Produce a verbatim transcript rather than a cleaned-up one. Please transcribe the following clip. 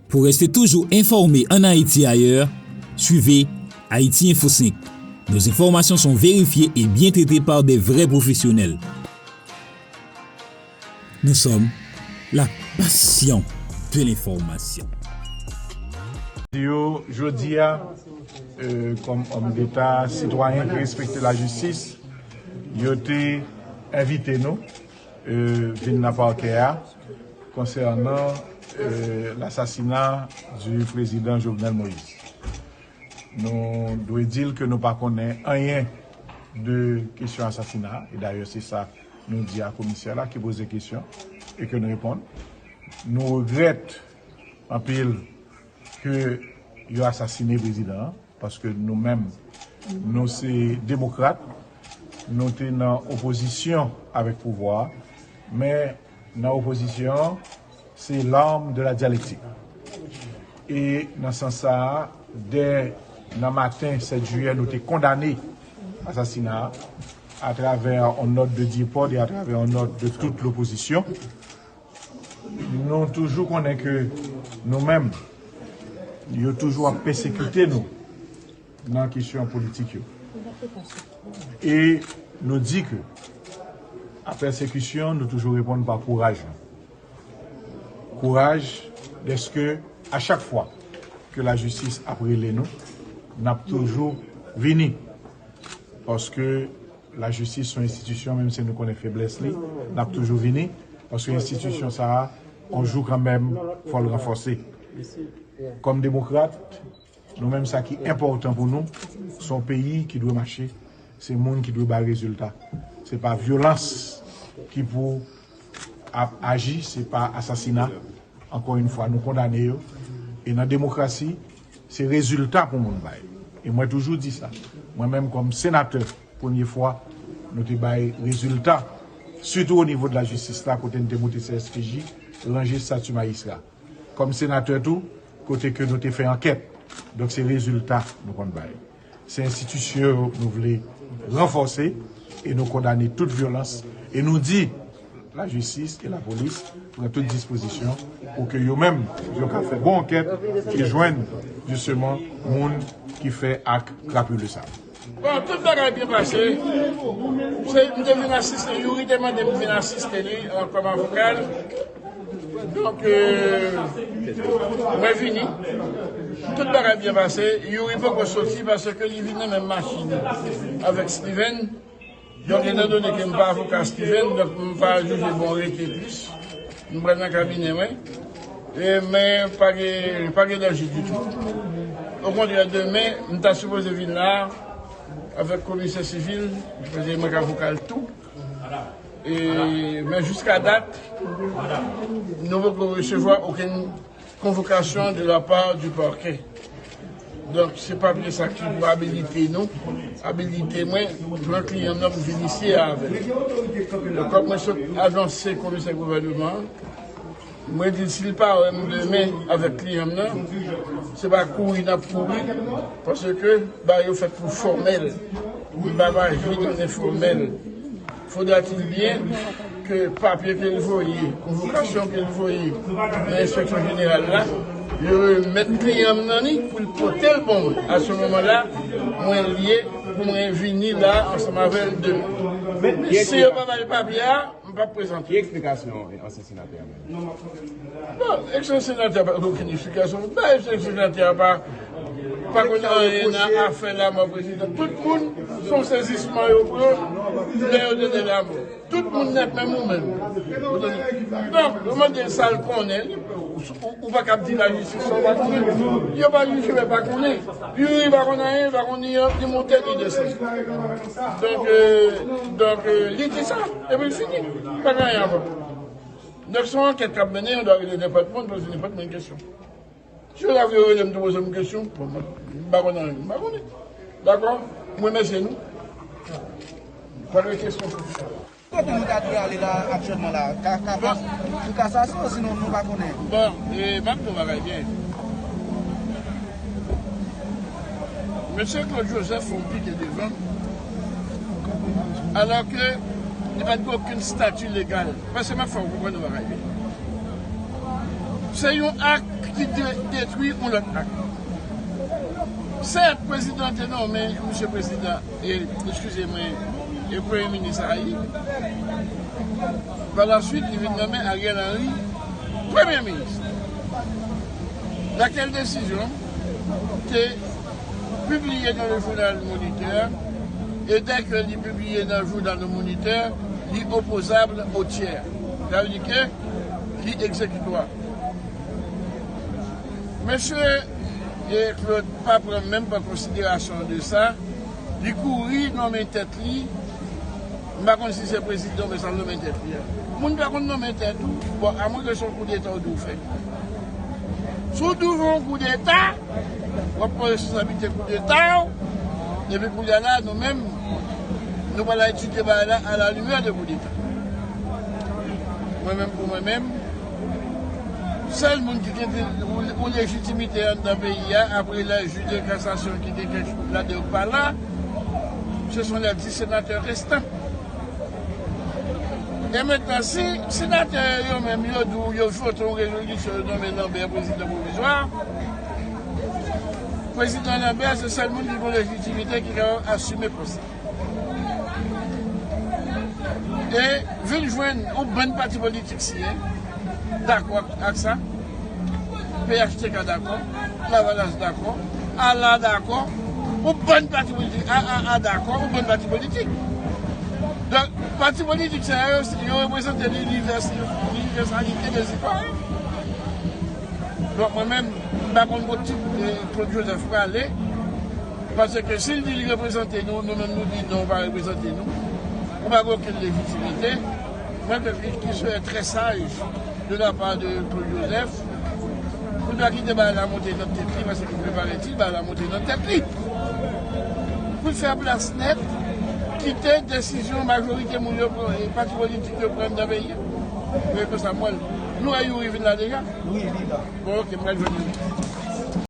Pour rester toujours informé en Haïti et ailleurs, suivez Haïti Info cinq. Nos informations sont vérifiées et bien traitées par des vrais professionnels. Nous sommes la passion de l'information. Yo, jodi a, euh, kòm òm deta, sitwayen ki respekte lajistis, yo te envite nou, euh, vin nan pakè a konsènan, euh, lasasina di prezidan Jovenel Moïse. Nou dwe di l ke nou pa konnen anyen de kesyon asasina a, e dayè se sa nou di a komisè la ki poze kesyon e ke n reponn. Nou regrèt anpil ke yo asasine prezidan an, paske nou menm, nou se demokrat, nou te nan opozisyon avèk pouvwa a, men nan opozisyon an, se l'arme de la dialectique. E nan sans sa a, dè nan maten sèt jiyè, nou te kondane asasina a atravè yon nòt de depart e atravè yon nòt de tout lopozisyon. Nou toujou konnen ke nou menm, yo toujou ap pèsekite nou nan kesyon politik yo. E nou di ke a pèsekisyon, nou toujou reponn pa kouraj nou. Kouraj, dèske a chak fwa ke lajistis ap rele nou, n ap toujou vini. Paske lajistis se yon enstitisyon, menm si nou konnen feblès li, n ap toujou vini. Paske enstitisyon sa a, yon jou kanmenm, fò l ranfòse. Kòm demokrat, nou menm, sa ki enpòtan pou nou, se yon peyi ki dwe mache, se moun ki dwe bay rezilta. Se pa vyolans ki pou ap aji, se pa asasina. Ankò yon fwa, nou kondane yo. E nan demokrasi, se rezilta pou moun bay. E mwen toujou di sa. Mwen menm kòm senatè, premye fwa, nou te bay rezilta. Sitou o nivo de lajistis la, kote n te moute C S P J, ranje stati majistra. Kòm senatè tou, kote ke nou te fè ankèt. Donk, se rezilta nou konn bay. Se enstitisyon yo nou vle ranfòse e nou kondane tout vyolans e nou di lajistis e lapolis pran tout dispozisyon pou ke yo menm, yo ka fè bon ankèt e jwenn, jisteman, moun ki fè ak krapile sa. Bon, tout bagay byen pase. Se, m te vin asiste, Youri te mande m vin asiste li an kòm avoka l. Donk, euh, mwen vini. Tout bagay byen pase. Youri poko soti paske li vin nan menm machin avèk Steven. Donk, etandone ke m pa avoka Steven, donk m pa jije bon rete plis. M pral nan kabinè mwen. E, men pa gen, pa gen danje ditou. Okontrè, demen, m ta sipoze vin la avèk komisè sivil, paske mwen ka avoka l tou. E, men jiska dat, nou poko resevwa okenn konvokasyon de la part du parquet. Donk, se papye sa ki pou abilite nou, abilite mwen, pran kliyan m nan pou vin isi a avè l. Donk, kòm mwen sot anonse komisè gouvènman an, mwen di l si l pa wè m demen avèk kliyan m nan, se pa kouri n ap kouri, paske bagay yo fèt pou fòmèl. M pa aji nan enfòmèl. Faudra-t-il bien ke papye ke l voye, konvokasyon ke l voye nan enspeksyon jeneral la, yo remèt kliyan m nan li pou l pote l ban mwen. A se moman la, mwen lye pou mwen vini la ansanm avè l demen. Men si yo pa ba l papye a, m p ap prezante. Ki eksplikasyon ansyen senatè a bay? Bon, eksans senatè a pa gen okenn eksplikasyon. Ba eksans senatè a pa, pa konn anyen nan afè lanmò prezidan. Tout moun, se yon sezisman yo pran lè yo tande lanmò. Tout moun nèt, menm ou menm. Donk, yo mande l sa l konnen. Ou, ou, ou pa kab di lajistis sa w pa konnen. Yo pa jije, men pa konnen. Youri pa konn anyen, pa konn ni, ni monte ni desann. Donk, euh, donk, euh, li di sa, epi l fini. Pa gen anyen ankò. Donk, se yon ankèt k ap mennen, yo dwe rele nenpòt moun, poze nenpòt moun kesyon. Si yo ta vle rele m tou poze m kesyon, bon, m pa konn anyen, m pa konnen. Dakò? M remèsye nou. Pa gen kesyon. Kote nou ta dwe ale la, aktyèlman la? Ka, ka, pou kasasyon, sinon nou pa konnen. Bon, e, m ap di yon bagay byen. Mesye Claude Joseph fè yon pike devan, alò ke li pa t gen okenn stati legal. Paske m ap fè w konprann yon bagay byen. Se yon ak Ki de- detwi yon lòt ak. Sèt, prezidan te nonmen misye prezidan, e, eskize mwen, e premye minis Ayiti. Pa la swit, li vin nonmen Ariel Henry premye minis. Lakèl desizyon te pibliye nan le jounal Moniteur, e dèke li pibliye nan jounal Moniteur, li opozab o tyè. Sa vle di ke li egzekitwa. Mesye, e, Claude pa pran menm pa konsiderasyon de sa. Li kouri nonmen tèt li. M pa konn si se prezidan men sa nonmen tèt li a. Moun pa konn nonmen tèt ou. Bon, amwen ke se yon koudeta ou di w fè. Si w di w fè yon koudeta, w ap pran responsablite koudeta w. Epi kounye a la, nou menm, nou pral etidye bagay la à la lumière de koudeta. Mwen menm, pou mwen menm, sèl moun ki gen yon, yon lejitimite anndan peyi a, apre les juges de cassation ki gen kèk ladan yo k pa la, ce sont les dix sénateurs restants. E mentnan, si senatè yo menm, yo di w, yo vote yon rezolisyon, yo nonmen Lambert prezidan pwovizwa, prezidan Lambert se sèl moun ki gen lejitimite ki kapab asime pòs la. E vin jwenn yon bann pati politik siyen dakò ak sa. P H T K dakò, Lavalas dakò, A L A dakò, yon bann pati politik, A A A dakò, yon bann pati politik. Donk, pati politik sa yo, yo reprezante linivès-, linivèsalite de sitwayen. Donk, mwen menm, m pa konn kot ti, eh, Claude Joseph prale. Paske si l di li reprezante nou, nou menm nou di non, ou pa reprezante nou. Ou pa gen okenn lejitimite. Mwen kwè ki, ki serè trè saj de la pa de Claude Joseph pou l pa kite bagay la monte nan tèt li, paske li parèt li, bagay la monte nan tèt li. Pou l fè plas nèt, kite desizyon majorite moun yo pran, e pati politik yo pran nan peyi a. Mwen konsa m wè l. Nou wè Youri vin la deja? Wi, li la. Bon, ok, m pral jwenn li.